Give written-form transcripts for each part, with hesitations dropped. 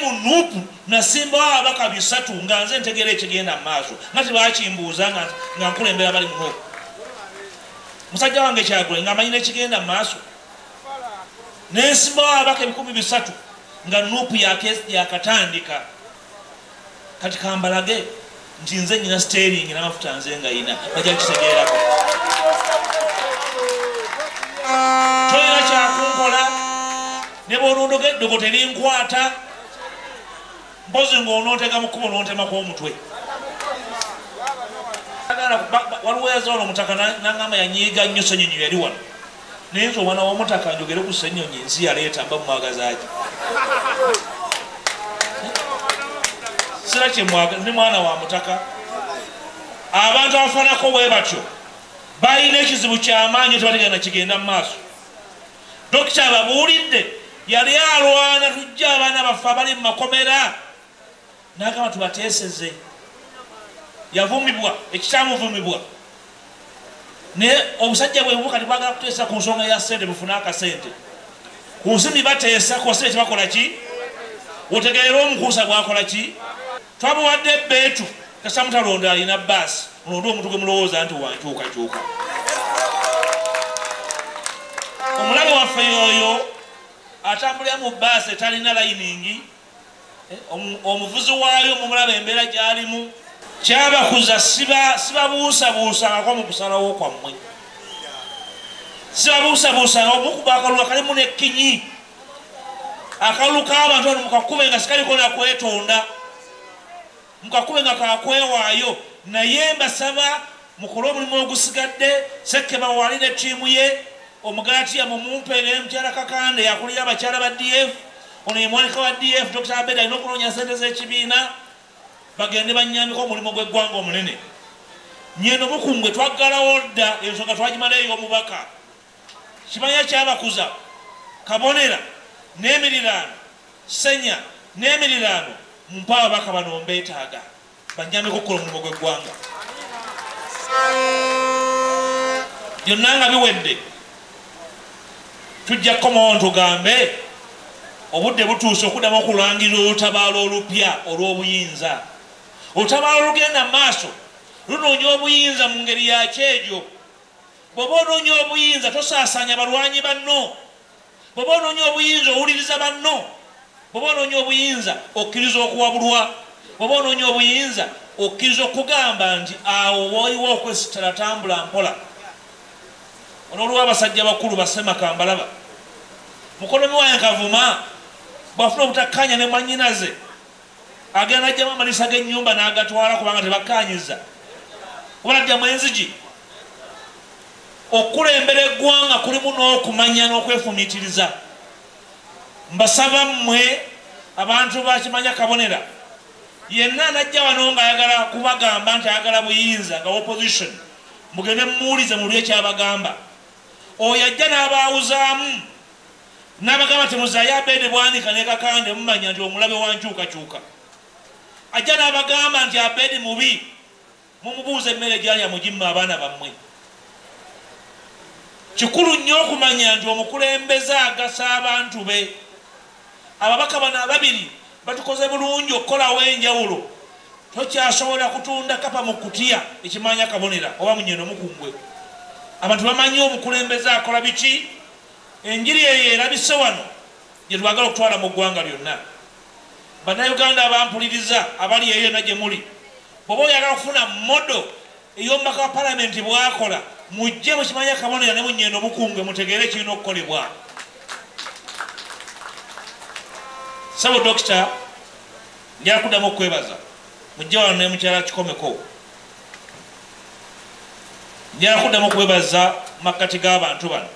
mu NUP nasimbawo ababaka 3 nga nze ntegeera ekigenda mu maaso, nga tebakimbuuza nga nkulembera bali mu NUP. Musajja wange Kyagulanyi ng'amanyi n'ekigenda mu maaso, nensimbawo ababaka 3,000 nga NUP yakatandika. Kati kambalage nti nze nyina steering n'amafuta nze nga yina, bajja kukitegeerako. Tolina kyakunkola, ne bw'onondoga eddogo terinkwata, mpozi ng'onontega mu kkubo n'ontemako omutwe. Waliwo yazaala omutaka n'angamba yanyiiga nnyo Ssenyonyi yali wano. Naye nze omwana w'omutaka njogere ku Ssenyonyi, ensi yaleeta mba mumwagazaaki. Sira kye ndi mwana wa mutaka. Abantu abafaanako bwe batyo balina ekizibu ky'amaanyi tebategana kigenda mu maaso. Dokita ababuulidde yali alwana tujja abaana baffe abali mu makomera, n'agamba tubateeseze. Yavumibwa, ekikyamuvumibwa. Naye obusajja bwe bubu kati bwagala kuteesa ku nsonga ya ssente, bufune akasente. Ku nsimbi bateesa, ku ssente tebakola ki? Otegeera omukuusa bw'akola ki? Twamuwadde ebbeetu, kasita mutalonda alina bbaasi, mulonde omuntu gwe mulowooza nti wankyukakyuka. Omulabe waffe y'oyo atambulira mu bbaasi etalina layiningi, omuvuzi waayo mumulaba embeera gy'alimu. Kyabakuza sibabuusabuusangako mu kusalawo kwammwe, sibabuusabuusanga mukuba akalulu kalimu n'ekkinyi. Akalulu k'abantu bano mukakube nga sikaliko na kwetonda, mukakube nga kakwewaayo. Naye mbasaba mukole omulimu ogusigadde. Sekkeba wali ne ttiimu ye, Omugalatiya mumumpe ne mukyala Kakande yakulira abakyala ba DF, ono ye mwanika wa DF. Dr. Abed alina okunoonya ssente z'ekibiina bagende bannyambiko omulimu gw'eggwanga omunene. Nyendo Mukungwe twaggalawo dda ensonga twagimala ey'omubaka. Kimanya Kyabakuza, Kabonera n'emiriraano, Senya n'emiriraano, mumpe ababaka bano mbeetaaga bannyambeko okukola omulimu gw'eggwanga. Byonna nga biwedde tujja kukomawo ntugambe obudde butuuse okuddamu okulangirira olutabaalo olupya olw'obuyinza. Olutabaalo olugenda mu maaso lunoonya obuyinza mu ngeri ya kyejo. Bw'oba onoonya obuyinza tosaasaanya balwanyi banno. Bw'oba onoonya obuyinza owuliriza banno. Bw'oba onoonya obuyinza okkiriza okuwabulwa. Bw'oba onoonya obuyinza okkiriza okugamba nti awo waliwo okwesitala, tambula mpola. Ono abasajja bakulu basemaka mbalaba. Mukonomi wange Kavuma bw'afuna obutakkaanya ne mwannyinaze agenda n'aggyamu amadisa g'ennyumba n'agatwala kubanga tebakkaanyiza, oba n'aggyamu enzigi. Okukulembera eggwanga kulimu n'okumanya n'okwefumiitiriza. Mbasaba mmwe abantu bakimanya Kabonera, yenna anajja wano ng'ayagala kubagamba nti ayagala buyinza nga opposition, mugende mumuwulize mulye kyabagamba. Oyo ajja n'abaawuzaamu n'abagamba temuzaayo Abedi Bwanika ne Kakande, mumanya nti omulabe wa nkyukakyuka. Ajja n'abagamba nti Abedi mubi, mumubuuze emmere gy'alya mugimma abaana bammwe. Kikulu nnyo okumanya nti omukulembeze agasa abantu be. Ababaka bano ababiri batukoze bulungi okukolawo enjawulo. Tokyasobola kutunda kapa mu kutiya ekimanya Kabonera oba Munyendo Mukungwe. Abantu bamanyi omukulembeze akola biki. Enjiri eyo erabise wano gye twagala okutwala mu ggwanga lyonna. Bannayuganda abampuliriza abali eyo yonna gye muli, bw'oba oyagala okufuna modo ey'omubaka wa palamenti bw'akola, mujje mukimanya Kabonera ne Munyendo Mukungwe mutegeere ekirina okukolebwa. Ssebo Dokita, njagala kuddamu okwebaza. Mujje wano ne mukyala Kikomeko. Njagala kuddamu okwebaza makkati g'abantu bano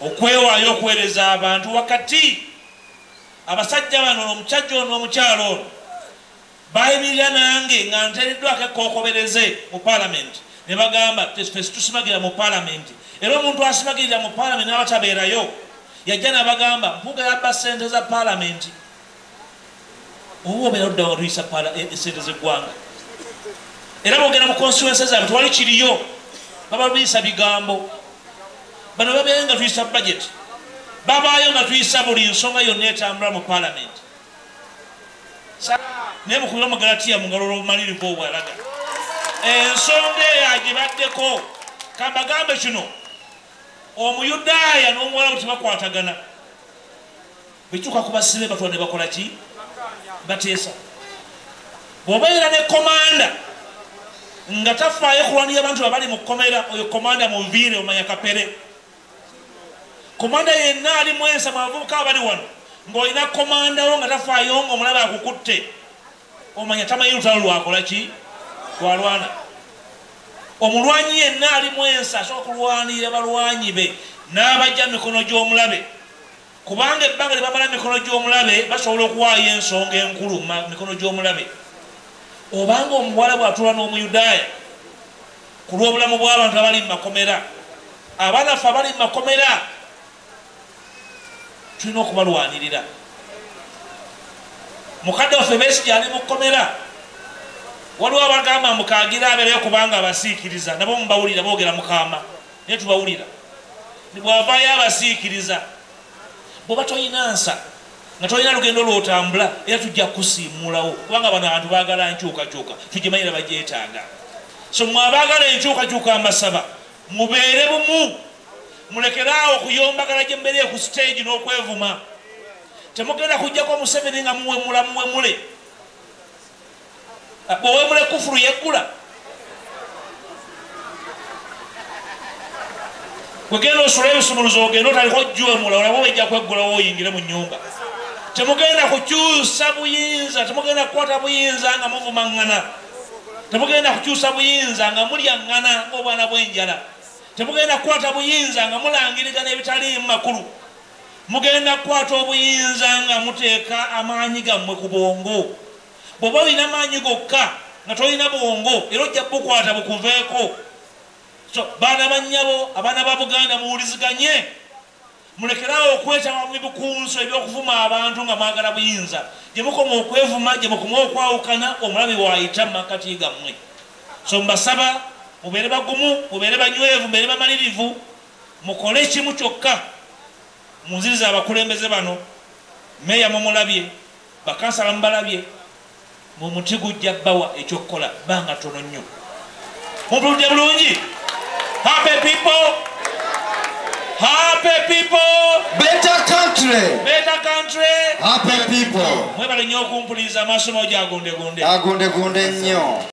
okwewaayo okuweereza abantu wakati. Abasajja bano, omusajja ono n'omukyala ono bayimirira nange nga nteereddwako ekkookobereze mu paalamenti, ne bagamba ffe tusimagira mu paalamenti. Era omuntu asimagirira mu paalamenti n'abatabeerayo yajja n'abagamba Mpuuga yabba ssente za paalamenti. Oba obeera ludda nga tuyisa ssente z'eggwanga. Era bw'ogenda mu constituency zaabwe tewali kiriyo, baba biyisa bigambo. Bano babeerayo nga tuyisa budget, babaayo nga tuyisa buli nsonga yonna etambula mu paalamenti. Naye mukubira Omugalatiya mu ngalo olw'obumalirivu obwo alaga ensonga eyo agibaddeko. Kambagambe kino, Omuyudaaya n'Omuwalabu tebakwatagana. Bituuka ku basibe batwala ne bakola ki? Bateesa. Bw'obeera ne komanda nga tafaayo kulwanira abantu abali mu kkomera, oyo komanda muviire, omanya kapere. Komanda yenna alimu ensa mu bavubuka abali wano, ng'olina komandawo nga tafaayo ng'omulaba akukutte, omanya tamanyi lutalo lwakola ki? Lwalwana. Omulwanyi yenna alimu ensa asobola okulwanirira balwanyi be n'abajja mu mikono gy'omulabe, kubanga ebbanga lye bamala mu mikono gy'omulabe basobola okuwaayo ensonga enkulu mu mikono gy'omulabe. Obanga omuwala bw'atuula n'Omuyudaaya ku lw'obulamu bw'abantu abali mu makomera, abaana ffe abali mu makomera tulina okubalwanirira. Mukadde waffe Besigye ali mu kkomera, waliwo abagamba mukaagira abeereyo kubanga abasiikiriza, nabo mubawulira boogera mukaama, naye tubawulira. Bw'avaayo abasiikiriza, bw'oba tolina nsa nga tolina lugendo lw'otambula, era tujja kusiimuulawo, kubanga bano abantu baagala nkyukakyuka, tugimanyira bagyetaaga. So mwe abaagala enkyukakyuka mbasaba mubeere bumu, mulekeraawo okuyombagala gye mubeereye ku stage n'okwevuma. Temugenda kujjako Museveni nga muwemula muwemule. Bw'owemula ekufulu yeggula. Gwegenda osula ebisumuluzo ogenda otaliko ojjuwemula, olaba wejja kweggulawo oyingire mu nnyumba. Temugenda kukyusa buyinza, temugenda kukwata buyinza nga muvumaŋŋana, temugenda kukyusa buyinza nga mulyaŋŋana ng'obwana bw'enjala, temugenda kukwata buyinza nga mulangirigana ebitaliimu makulu. Mugenda kukwata obuyinza nga muteeka amaanyi gammwe ku bwongo. Bw'oba olina amaanyi gokka nga tolina bwongo, era ojja bukwata bukuveeko. So baana bannyabo, abaana ba Buganda, muwuliziganye, mulekeraawo okwetaba mu bikunso eby'okuvuma abantu nga mwagala buyinza. Gye mukoma okwevuma, gye mukoma okwawukana, omulabe waayita mu makkati gammwe. So mbasaba mubeere bagumu, mubeere banywevu, mubeere bamalirivu, mukole ekimu kyokka. Munziriza abakulembeze bano, meeya mumulabye, bakansala mubalabye, mu muti gujja bbawa ekyokukola bbanga ttono nnyo. Mumpulidde bulungi? Happy people! Happy people! Better country! Better country! Happy people! Mwebale nnyo okumpuliriza, amaaso maogi agondegonde. Agondegonde nnyo.